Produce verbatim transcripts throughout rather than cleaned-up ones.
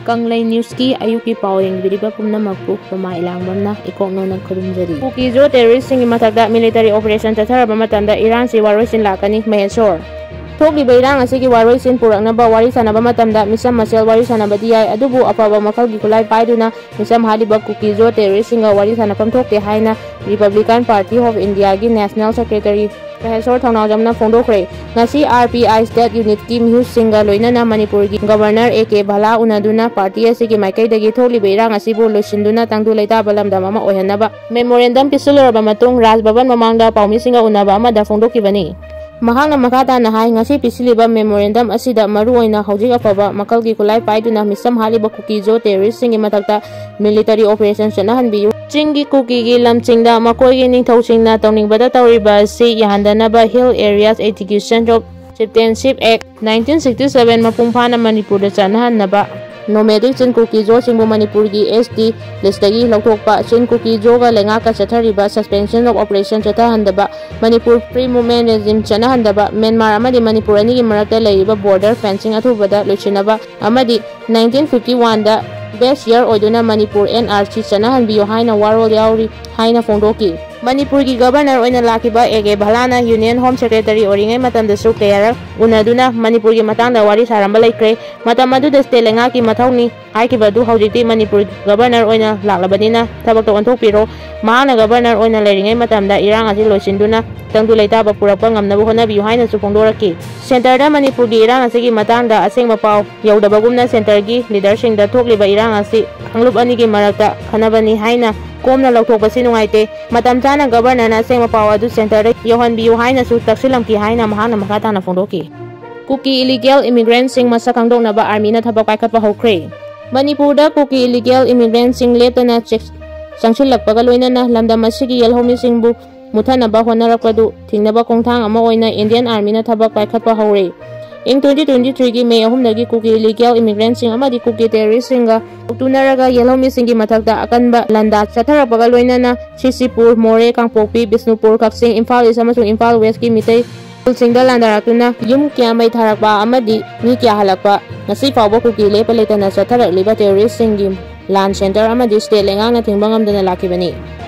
ꯀꯪꯂꯩ ꯅ꯭ꯌꯨꯁꯀꯤ ꯑꯌꯨꯛꯀꯤ ꯄꯥꯎ ꯌꯦꯡꯕꯤꯔꯤꯕ ꯄꯨꯝꯅꯃꯛꯄꯨ ꯃꯃꯥ ꯏꯂꯥꯡꯕꯝꯅ ꯏꯀꯣꯛꯅꯧꯅ ꯈꯨꯔꯨꯝꯖꯔꯤ꯫ ꯀꯨꯀꯤ ꯖꯣ ꯇꯦꯔꯣꯔꯤꯁꯁꯤꯡꯒꯤ ꯃꯊꯛꯇ ꯃꯤꯂꯤꯇꯔꯤ ꯑꯣꯄꯔꯦꯁꯟ ꯆꯠꯊꯔꯕ ꯃꯇꯝꯗ ꯏꯔꯥꯟꯁꯤ ꯋꯥꯔꯣꯏꯁꯤꯟ ꯂꯥꯛꯀꯅꯤ, ꯃꯍꯦꯁꯣꯔ꯫ ꯊꯣꯛꯂꯤꯕ ꯏꯔꯥꯡ ꯑꯁꯤꯒꯤ ꯋꯥꯔꯣꯏꯁꯤꯟ ꯄꯨꯔꯛꯅꯕ ꯋꯥꯔꯤ ꯁꯥꯟꯅꯕ ꯃꯇꯝꯗ ꯃꯤꯆꯝ ꯃꯁꯦꯜ ꯋꯥꯔꯤ ꯁꯥꯟꯅꯕꯗꯤ ꯌꯥꯏ, ꯑꯗꯨꯕꯨ ꯑꯐꯕ ꯃꯈꯜꯒꯤ ꯈꯨꯠꯂꯥꯏ ꯄꯥꯏꯗꯨꯅ ꯃꯤꯆꯝ ꯍꯥꯠꯂꯤꯕ ꯀꯨꯀꯤ ꯖꯣ ꯇꯦꯔꯣꯔꯤꯁꯁꯤꯡꯒ ꯋꯥꯔꯤ ꯁꯥꯟꯅꯐꯝ ꯊꯣꯛꯇꯦ ꯍꯥꯏꯅ Republican Party of Indiaꯒꯤ National Secretary ꯃꯍꯦꯁꯣꯔ ꯊꯧꯅꯥꯎꯖꯝꯅ ꯐꯣꯡꯗꯣꯛꯈ꯭ꯔꯦ꯫ ꯉꯁꯤ R P I State Unitꯀꯤ ꯃꯤꯍꯨꯠꯁꯤꯡꯒ ꯂꯣꯏꯅꯅ ꯃꯅꯤꯄꯨꯔꯒꯤ Governor A K ꯚꯥꯂꯥ ꯎꯅꯗꯨꯅ ꯄꯥꯔꯇꯤ ꯑꯁꯤꯒꯤ ꯃꯥꯏꯀꯩꯗꯒꯤ ꯊꯣꯛꯂꯤꯕ ꯏꯔꯥꯡ ꯑꯁꯤꯕꯨ ꯂꯣꯏꯁꯤꯟꯗꯨꯅ ꯇꯪꯗꯨ ꯂꯩꯇꯥꯕ ꯂꯝꯗꯝ ꯑꯃ ꯑꯣꯏꯍꯟꯅꯕ memorandum ꯄꯤꯁꯤꯜꯂꯨꯔꯕ ꯃꯇꯨꯡ ꯔꯥꯖ ꯚꯕꯟ ꯃꯃꯥꯡꯗ ꯄꯥꯎꯃꯤꯁꯤꯡꯒ ꯎꯅꯕ ꯑꯃꯗ ꯐꯣꯡꯗꯣꯛꯈꯤꯕꯅꯤ꯫ ꯃꯍꯥꯛꯅ ꯃꯈꯥ ꯇꯥꯅ ꯍꯥꯏ, ꯉꯁꯤ ꯄꯤꯁꯤꯜꯂꯤꯕ memorandum ꯑꯁꯤꯗ ꯃꯔꯨꯑꯣꯏꯅ ꯍꯧꯖꯤꯛ ꯑꯐꯕ ꯃꯈꯜꯒꯤ ꯈꯨꯠꯂꯥꯏ ꯄꯥꯏꯗꯨꯅ ꯃꯤꯆꯝ ꯍꯥꯠꯂꯤꯕ ꯀꯨꯀꯤ ꯖꯣ ꯇꯦꯔꯣꯔꯤꯁꯁꯤꯡꯒꯤ ꯃꯊꯛꯇ military operation ꯆꯠꯅꯍꯟꯕꯤꯌꯨ꯫ ꯆꯤꯡꯒꯤ ꯀꯨꯀꯤꯒꯤ ꯂꯝꯁꯤꯡꯗ ꯃꯈꯣꯏꯒꯤ ꯅꯤꯡꯊꯧꯁꯤꯡꯅ ꯇꯧꯅꯤꯡꯕꯗ ꯇꯧꯔꯤꯕ ꯑꯁꯤ ꯌꯥꯍꯟꯗꯅꯕ Hill Areas Education of Chieftainship Act nineteen sixty seven ꯃꯄꯨꯡ ꯐꯥꯅ ꯃꯅꯤꯄꯨꯔꯗ ꯆꯠꯅꯍꯟꯅꯕ, nomadic ꯆꯤꯟ ꯀꯨꯀꯤ ꯖꯣꯁꯤꯡꯕꯨ ꯃꯅꯤꯄꯨꯔꯒꯤ S T listꯇꯒꯤ ꯂꯧꯊꯣꯛꯄ, ꯆꯤꯟ ꯀꯨꯀꯤ ꯖꯣꯒ ꯂꯩꯉꯥꯛꯀ ꯆꯠꯊꯔꯤꯕ suspension of operation ꯆꯠꯊꯍꯟꯗꯕ, ꯃꯅꯤꯄꯨꯔ free movement regime ꯆꯠꯅꯍꯟꯗꯕ, ꯃ꯭ꯌꯥꯟꯃꯥꯔ ꯑꯃꯗꯤ ꯃꯅꯤꯄꯨꯔ ꯑꯅꯤꯒꯤ ꯃꯔꯛꯇ ꯂꯩꯔꯤꯕ border fencing ꯑꯊꯨꯕꯗ ꯂꯣꯏꯁꯤꯟꯅꯕ ꯑꯃꯗꯤ nineteen fifty oneꯗ best year ꯑꯣꯏꯗꯨꯅ ꯃꯅꯤꯄꯨꯔ N R C ꯆꯠꯅꯍꯟꯕꯤꯌꯨ ꯍꯥꯏꯅ ꯋꯥꯔꯣꯜ ꯌꯥꯎꯔꯤ ꯍꯥꯏꯅ ꯐꯣꯡꯗꯣꯛꯈꯤ꯫ ꯃꯅꯤꯄꯨꯔꯒꯤ Governor ꯑꯣꯏꯅ ꯂꯥꯛꯈꯤꯕ A K ꯚꯥꯂꯥꯅ Union Home Secretary ꯑꯣꯏꯔꯤꯉꯩ ꯃꯇꯝꯗꯁꯨ ꯀꯌꯥꯔꯛ ꯎꯅꯗꯨꯅ ꯃꯅꯤꯄꯨꯔꯒꯤ ꯃꯇꯥꯡꯗ ꯋꯥꯔꯤ ꯁꯥꯔꯝꯕ ꯂꯩꯈ꯭ꯔꯦ꯫ ꯃꯇꯝ ꯑꯗꯨꯗ state ꯂꯩꯉꯥꯛꯀꯤ ꯃꯊꯧꯅꯤ ꯍꯥꯏꯈꯤꯕ ꯑꯗꯨ ꯍꯧꯖꯤꯛꯇꯤ ꯃꯅꯤꯄꯨꯔ Governor ꯑꯣꯏꯅ ꯂꯥꯛꯂꯕꯅꯤꯅ ꯊꯕꯛꯇ ꯑꯣꯟꯊꯣꯛꯄꯤꯔꯣ꯫ ꯃꯍꯥꯛꯅ Governor ꯑꯣꯏꯅ ꯂꯩꯔꯤꯉꯩ ꯃꯇꯝꯗ ꯏꯔꯥꯡ ꯑꯁꯤ ꯂꯣꯏꯁꯤꯟꯗꯨꯅ ꯇꯪꯗꯨ ꯂꯩꯇꯥꯕ ꯄꯨꯔꯛꯄ ꯉꯝꯅꯕ ꯍꯣꯠꯅꯕꯤꯌꯨ ꯍꯥꯏꯅꯁꯨ ꯐꯣꯡꯗꯣꯔꯛꯈꯤ꯫ Centreꯗ ꯃꯅꯤꯄꯨꯔꯒꯤ ꯏꯔꯥꯡ ꯑꯁꯤꯒꯤ ꯃꯇꯥꯡꯗ ꯑꯁꯦꯡꯕ ꯄꯥꯎ ꯌꯧꯗꯕꯒꯨꯝꯅ centreꯒꯤ leaderꯁꯤꯡꯗ ꯊꯣꯛꯂꯤꯕ ꯏꯔꯥꯡ ꯑꯁꯤ ꯀꯥꯡꯂꯨꯞ ꯑꯅꯤꯒꯤ ꯃꯔꯛꯇ ꯈꯟꯅꯕꯅꯤ ꯍꯥꯏꯅ ꯀꯣꯝꯅ ꯂꯧꯊꯣꯛꯄꯁꯤ ꯅꯨꯡꯉꯥꯏꯇꯦ꯫ ꯃꯇꯝ ꯆꯥꯅ Governorꯅ ꯑꯁꯦꯡꯕ ꯄꯥꯎ ꯑꯗꯨ centreꯗ ꯌꯧꯍꯟꯕꯤꯌꯨ ꯍꯥꯏꯅꯁꯨ ꯇꯛꯁꯤꯜꯂꯝꯈꯤ ꯍꯥꯏꯅ ꯃꯍꯥꯛꯅ ꯃꯈꯥ ꯇꯥꯅ ꯐꯣꯡꯗꯣꯛꯈꯤ꯫ ꯀꯨꯀꯤ illegal immigrantꯁꯤꯡ ꯃꯁꯛ ꯈꯪꯗꯣꯛꯅꯕ armyꯅ ꯊꯕꯛ ꯄꯥꯏꯈꯠꯄ ꯍꯧꯈ꯭ꯔꯦ꯫ ꯃꯅꯤꯄꯨꯔꯗ ꯀꯨꯀꯤ illegal immigrantꯁꯤꯡ ꯂꯦꯞꯇꯅ ꯆꯦꯛ-, ꯆꯪꯁꯤꯜꯂꯛꯄꯒ ꯂꯣꯏꯅꯅ ꯂꯝꯗꯝ ꯑꯁꯤꯒꯤ ꯌꯦꯜꯍꯧꯃꯤꯁꯤꯡꯕꯨ ꯃꯨꯊꯠꯅꯕ ꯍꯣꯠꯅꯔꯛꯄꯗꯨ ꯊꯤꯡꯅꯕ ꯈꯣꯡꯊꯥꯡ ꯑꯃ ꯑꯣꯏꯅ Indian Armyꯅ ꯊꯕꯛ ꯄꯥꯏꯈꯠꯄ ꯍꯧꯔꯦ꯫ ꯏꯪ twenty twenty threeꯒꯤ May ꯑꯍꯨꯝꯗꯒꯤ ꯀꯨꯀꯤ illegal immigrantꯁꯤꯡ ꯑꯃꯗꯤ ꯀꯨꯀꯤ terroristꯁꯤꯡꯒ ꯇꯨꯅꯔꯒ ꯌꯦꯜꯍꯧꯃꯤꯁꯤꯡꯒꯤ ꯃꯊꯛꯇ ꯑꯀꯟꯕ ꯂꯥꯟꯗꯥ ꯆꯠꯊꯔꯛꯄꯒ ꯂꯣꯏꯅꯅ ꯁꯤꯁꯤꯄꯨꯔ, ꯃꯣꯔꯦ, ꯀꯥꯡꯄꯣꯛꯄꯤ, ꯕꯤꯁꯅꯨꯄꯨꯔ, ꯀꯛꯆꯤꯡ, ꯏꯝꯐꯥꯜ East ꯑꯃꯁꯨꯡ ꯏꯝꯐꯥꯜ Westꯀꯤ ꯃꯤꯇꯩ ꯁ꯭ꯀꯨꯜꯁꯤꯡꯗ ꯂꯥꯟꯗꯥꯔꯛꯇꯨꯅ ꯌꯨꯝ ꯀꯌꯥ ꯃꯩ ꯊꯥꯔꯛꯄ ꯑꯃꯗꯤ ꯃꯤ ꯀꯌꯥ ꯍꯜꯂꯛꯄ, ꯉꯁꯤ ꯐꯥꯎꯕ ꯀꯨꯀꯤ ꯂꯦꯞꯄ ꯂꯩꯇꯅ ꯆꯠꯊꯔꯛꯂꯤꯕ ꯇꯦꯔꯣꯔꯤꯁ꯭ꯠꯁꯤꯡꯒꯤ ꯂꯥꯟ ꯁꯦꯟꯇꯔ ꯑꯃꯗꯤ ꯁ꯭ꯇꯦꯠ ꯂꯩꯉꯥꯛꯅ ꯊꯤꯡꯕ ꯉꯝꯗꯅ ꯂꯥꯛꯈꯤꯕꯅꯤ꯫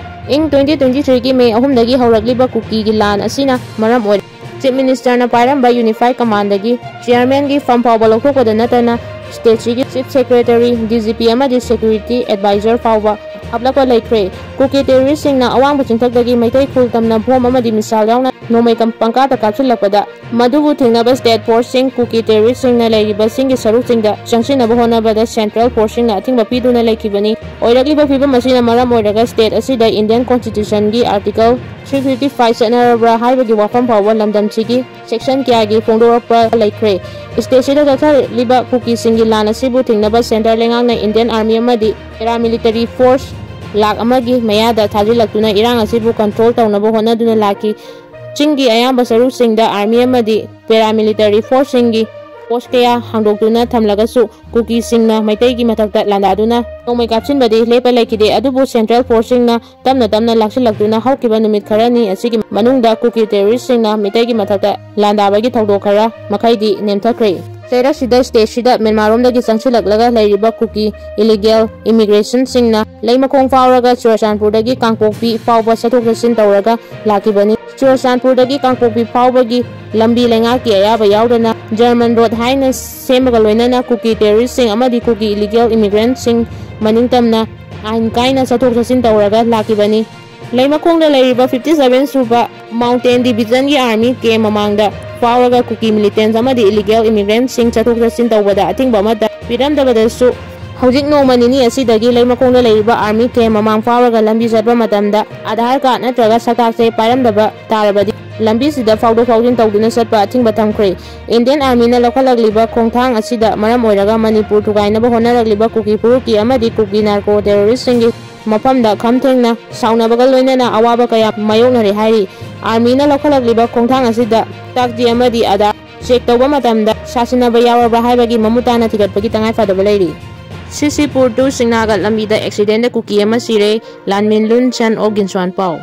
ꯏꯪ ꯇ꯭ꯋꯦꯟꯇꯤ ꯇ꯭ꯋꯦꯟꯇꯤ ꯊ꯭ꯔꯤꯒꯤ ꯃꯦ ꯑꯍꯨꯝꯗꯒꯤ ꯍꯧꯔꯛꯂꯤꯕ ꯀꯨꯀꯤꯒꯤ ꯂꯥꯟ ꯑꯁꯤꯅ ꯃꯔꯝ ꯑꯣꯏꯔꯦ꯫ ꯆꯤꯐ ꯃꯤꯅꯤꯁꯇꯔꯅ ꯄꯥꯏꯔꯝꯕ ꯌꯨꯅꯤꯐꯥꯏ ꯀꯃꯥꯟꯗꯒꯤ ꯆꯤꯌꯔꯃꯦꯟꯒꯤ ꯐꯝ ꯐꯥꯎꯕ ꯂꯧꯊꯣꯛꯄꯗ ꯅꯠꯇꯅ ꯁ꯭ꯇꯦꯠꯁꯤꯒꯤ chief secretary, D G P ꯑꯃꯗꯤ ꯁꯦꯀ꯭ꯌꯨꯔꯤꯇꯤ ꯑꯦꯗꯚꯥꯏꯖꯔ ꯐꯥꯎꯕ ꯍꯥꯞꯂꯛꯄ ꯂꯩꯈ꯭ꯔꯦ꯫ ꯀꯨꯀꯤ ꯇꯦꯔꯣꯔꯤꯁ꯭ꯠꯁꯤꯡꯅ ꯑꯋꯥꯡꯕ ꯆꯤꯡꯊꯛꯇꯒꯤ ꯃꯩꯇꯩ ꯈꯨꯜ ꯇꯝꯅ ꯕꯣꯝ ꯑꯃꯗꯤ ꯃꯤꯁꯥꯏꯜ ꯌꯥꯎꯅ ꯅꯣꯡꯃꯩ ꯀꯝ-, ꯄꯪꯀꯥꯞꯇ ꯀꯥꯞꯁꯤꯜꯂꯛꯄꯗ, ꯃꯗꯨꯕꯨ ꯊꯤꯡꯅꯕ ꯁ꯭ꯇꯦꯠ ꯐꯣꯔꯁꯁꯤꯡ, ꯀꯨꯀꯤ ꯇꯦꯔꯣꯔꯤꯁ꯭ꯠꯁꯤꯡꯅ ꯂꯩꯔꯤꯕꯁꯤꯡꯒꯤ ꯁꯔꯨꯛꯁꯤꯡꯗ ꯆꯪꯁꯤꯟꯅꯕ ꯍꯣꯠꯅꯕꯗ ꯁꯦꯟꯇ꯭ꯔꯦꯜ ꯐꯣꯔꯁꯁꯤꯡꯅ ꯑꯊꯤꯡꯕ ꯄꯤꯗꯨꯅ ꯂꯩꯈꯤꯕꯅꯤ꯫ ꯑꯣꯏꯔꯛꯂꯤꯕ ꯐꯤꯕꯝ ꯑꯁꯤꯅ ꯃꯔꯝ ꯑꯣꯏꯔꯒ ꯁ꯭ꯇꯦꯠ ꯑꯁꯤꯗ ꯏꯟꯗꯤꯌꯟ ꯀꯣꯟꯁꯇꯤꯇ꯭ꯌꯨꯁꯟꯒꯤ ꯑꯥꯔꯇꯤꯀꯜ ꯊ꯭ꯔꯤ ꯐꯤꯐꯇꯤ ꯐꯥꯏꯚ ꯆꯠꯅꯔꯕ꯭ꯔꯥ ꯍꯥꯏꯕꯒꯤ ꯋꯥꯐꯝ ꯐꯥꯎꯕ ꯂꯝꯗꯝꯁꯤꯒꯤ ꯁꯦꯛꯁꯟ ꯀꯌꯥꯒꯤ ꯐꯣꯡꯗꯣꯔꯛꯄ ꯂꯩꯈ꯭ꯔꯦ꯫ ꯁ꯭ꯇꯦꯠꯁꯤꯗ ꯆꯠꯊꯔꯤꯕ ꯀꯨꯀꯤꯁꯤꯡꯒꯤ ꯂꯥꯟ ꯑꯁꯤꯕꯨ ꯊꯤꯡꯅꯕ ꯁꯦꯟꯇ꯭ꯔꯦꯜ ꯂꯩꯉꯥꯛꯅ ꯏꯟꯗꯤꯌꯟ ꯑꯥꯔꯃꯤ ꯑꯃꯗꯤ ꯄꯦꯔꯥꯃꯤꯂꯤꯇꯔꯤ ꯐꯣꯔꯁ ꯂꯥꯈ ꯑꯃꯒꯤ ꯃꯌꯥꯗ ꯊꯥꯖꯤꯜꯂꯛꯇꯨꯅ ꯏꯔꯥꯡ ꯑꯁꯤꯕꯨ ꯀꯟꯇ꯭ꯔꯣꯜ ꯇꯧꯅꯕ ꯍꯣꯠꯅꯗꯨꯅ ꯂꯥꯛꯈꯤ꯫ ꯆꯤꯡꯒꯤ ꯑꯌꯥꯝꯕ ꯁꯔꯨꯛꯁꯤꯡꯗ ꯑꯥꯔꯃꯤ ꯑꯃꯗꯤ ꯄꯦꯔꯥꯃꯤꯂꯤꯇꯔꯤ ꯐꯣꯔꯁꯁꯤꯡꯒꯤ ꯄꯣꯁ ꯀꯌꯥ ꯍꯥꯡꯗꯣꯛꯇꯨꯅ ꯊꯝꯂꯒꯁꯨ, ꯀꯨꯀꯤꯁꯤꯡꯅ ꯃꯩꯇꯩꯒꯤ ꯃꯊꯛꯇ ꯂꯥꯟꯗꯥꯗꯨꯅ ꯅꯣꯡꯃꯩ ꯀꯥꯞꯁꯤꯟꯕꯗꯤ ꯂꯦꯞꯄ ꯂꯩꯈꯤꯗꯦ꯫ ꯑꯗꯨꯕꯨ ꯁꯦꯟꯇ꯭ꯔꯦꯜ ꯐꯣꯔꯁꯁꯤꯡꯅ ꯇꯞꯅ ꯇꯞꯅ ꯂꯥꯛꯁꯤꯜꯂꯛꯇꯨꯅ ꯍꯧꯈꯤꯕ ꯅꯨꯃꯤꯠ ꯈꯔꯅꯤ ꯑꯁꯤꯒꯤ ꯃꯅꯨꯡꯗ ꯀꯨꯀꯤ ꯇꯦꯔꯣꯔꯤꯁ꯭ꯠꯁꯤꯡꯅ ꯃꯤꯇꯩꯒꯤ ꯃꯊꯛꯇ ꯂꯥꯟꯗꯥꯕꯒꯤ ꯊꯧꯗꯣꯛ ꯈꯔ ꯃꯈꯩꯗꯤ ꯅꯦꯝꯊꯈ꯭ꯔꯦ꯫ ꯆꯩꯔꯛꯁꯤꯗ ꯁ꯭ꯇꯦꯠꯁꯤꯗ ꯃ꯭ꯌꯥꯟꯃꯥꯔꯔꯣꯝꯗꯒꯤ ꯆꯪꯁꯤꯜꯂꯛꯂꯒ ꯂꯩꯔꯤꯕ ꯀꯨꯀꯤ ꯏꯂꯤꯒꯦꯜ ꯏꯃꯤꯒ꯭ꯔꯦꯟꯠꯁꯤꯡꯅ ꯂꯩꯃꯈꯣꯡ ꯐꯥꯎꯔꯒ ꯆꯨꯔꯆꯥꯟꯄꯨꯔꯗꯒꯤ ꯀꯥꯡꯄꯣꯛꯄꯤ ꯐꯥꯎꯕ ꯆꯠꯊꯣꯛ ꯆꯠꯁꯤꯟ ꯇꯧꯔꯒ ꯂꯥꯛꯈꯤꯕꯅꯤ꯫ ꯆꯨꯔꯆꯥꯟꯄꯨꯔꯗꯒꯤ ꯀꯥꯡꯄꯣꯛꯄꯤ ꯐꯥꯎꯕꯒꯤ ꯂꯝꯕꯤ ꯂꯩꯉꯥꯛꯀꯤ ꯑꯌꯥꯕ ꯌꯥꯎꯗꯅ ꯖꯔꯃꯟ ꯔꯣꯗ ꯍꯥꯏꯅ ꯁꯦꯝꯕꯒ ꯂꯣꯏꯅꯅ ꯀꯨꯀꯤ ꯇꯦꯔꯣꯔꯤꯁ꯭ꯠꯁꯤꯡ ꯑꯃꯗꯤ ꯀꯨꯀꯤ ꯏꯂꯤꯒꯦꯜ ꯏꯃꯤꯒ꯭ꯔꯦꯟꯠꯁꯤꯡ ꯃꯅꯤꯡ ꯇꯝꯅ ꯑꯥꯏꯟ ꯀꯥꯏꯅ ꯆꯠꯊꯣꯛ ꯆꯠꯁꯤꯟ ꯇꯧꯔꯒ ꯂꯥꯛꯈꯤꯕꯅꯤ꯫ ꯂꯩꯃꯈꯣꯡꯗ ꯂꯩꯔꯤꯕ ꯐꯤꯐꯇꯤ ꯁꯚꯦꯟ ꯁꯨꯕ ꯃꯥꯎꯟꯇꯦꯟ ꯗꯤꯕꯤꯖꯟꯒꯤ ꯑꯥꯔꯃꯤ ꯀꯦꯝ ꯃꯃꯥꯡꯗ ꯐꯥꯎꯔꯒ ꯀꯨꯀꯤ ꯃꯤꯂꯤꯇꯦꯟꯠꯁ ꯑꯃꯗꯤ ꯏꯂꯤꯒꯦꯜ ꯏꯃꯤꯒ꯭ꯔꯦꯟꯠꯁꯤꯡ ꯆꯠꯊꯣꯛ ꯆꯠꯁꯤꯟ ꯇꯧꯕꯗ ꯑꯊꯤꯡꯕ ꯑꯃꯠꯇ ꯄꯤꯔꯝꯗꯕꯗꯁꯨ, ꯍꯧꯖꯤꯛ ꯅꯣꯡꯃ ꯅꯤꯅꯤ ꯑꯁꯤꯗꯒꯤ ꯂꯩꯃꯈꯣꯡꯗ ꯂꯩꯔꯤꯕ ꯑꯥꯔꯃꯤ ꯀꯦꯝ ꯃꯃꯥꯡ ꯐꯥꯎꯔꯒ ꯂꯝꯕꯤ ꯆꯠꯄ ꯃꯇꯝꯗ ꯑꯙꯥꯔ ꯀꯥꯔꯗ ꯅꯠꯇ꯭ꯔꯒ ꯁꯛꯇꯥꯛꯁꯦ ꯄꯥꯏꯔꯝꯗꯕ ꯇꯥꯔꯕꯗꯤ ꯂꯝꯕꯤꯁꯤꯗ ꯐꯥꯎꯗꯣꯛ ꯐꯥꯎꯖꯤꯟ ꯇꯧꯗꯨꯅ ꯆꯠꯄ ꯑꯊꯤꯡꯕ ꯊꯝꯈ꯭ꯔꯦ꯫ ꯏꯟꯗꯤꯌꯟ ꯑꯥꯔꯃꯤꯅ ꯂꯧꯈꯠꯂꯛꯂꯤꯕ ꯈꯣꯡꯊꯥꯡ ꯑꯁꯤꯗ ꯃꯔꯝ ꯑꯣꯏꯔꯒ ꯃꯅꯤꯄꯨꯔ ꯊꯨꯒꯥꯏꯅꯕ ꯍꯣꯠꯅꯔꯛꯂꯤꯕ ꯀꯨꯀꯤ ꯐꯨꯔꯨꯞꯀꯤ ꯑꯃꯗꯤ ꯀꯨꯀꯤ ꯅꯥꯔꯀꯣ ꯇꯦꯔꯣꯔꯤꯁ꯭ꯠꯁꯤꯡꯒꯤ ꯃꯐꯝꯗ ꯈꯝ ꯊꯦꯡꯅ ꯁꯥꯎꯅꯕꯒ ꯂꯣꯏꯅꯅ ꯑꯋꯥꯕ ꯀꯌꯥ ꯃꯥꯌꯣꯛꯅꯔꯦ ꯍꯥꯏꯔꯤ꯫ ꯑꯥꯔꯃꯤꯅ ꯂꯧꯈꯠꯂꯛꯂꯤꯕ ꯈꯣꯡꯊꯥꯡ ꯑꯁꯤꯗ ꯇꯥꯛꯇꯤ ꯑꯃꯗꯤ ꯑꯙꯥꯔ ꯆꯦꯛ ꯇꯧꯕ ꯃꯇꯝꯗ ꯁꯥꯁꯤꯟꯅꯕ ꯌꯥꯎꯔꯕ꯭ꯔꯥ ꯍꯥꯏꯕꯒꯤ ꯃꯃꯨꯠ ꯇꯥꯅ ꯊꯤꯒꯠꯄꯒꯤ ꯇꯉꯥꯏ ꯐꯗꯕ ꯂꯩꯔꯤ꯫ ꯁꯤꯁꯤꯄꯨꯔ ꯇꯨ ꯁꯤꯡꯅꯥꯒꯠ ꯂꯝꯕꯤꯗ ꯑꯦꯛꯁꯤꯗꯦꯟꯗ ꯀꯨꯀꯤ ꯑꯃ ꯁꯤꯔꯦ꯫ ꯂꯥꯟꯃꯤꯟ ꯂꯨꯟ ꯁꯟ ꯑꯣꯐ ꯒꯤꯟꯁ꯭ꯋꯥꯟ ꯄꯥꯎ꯫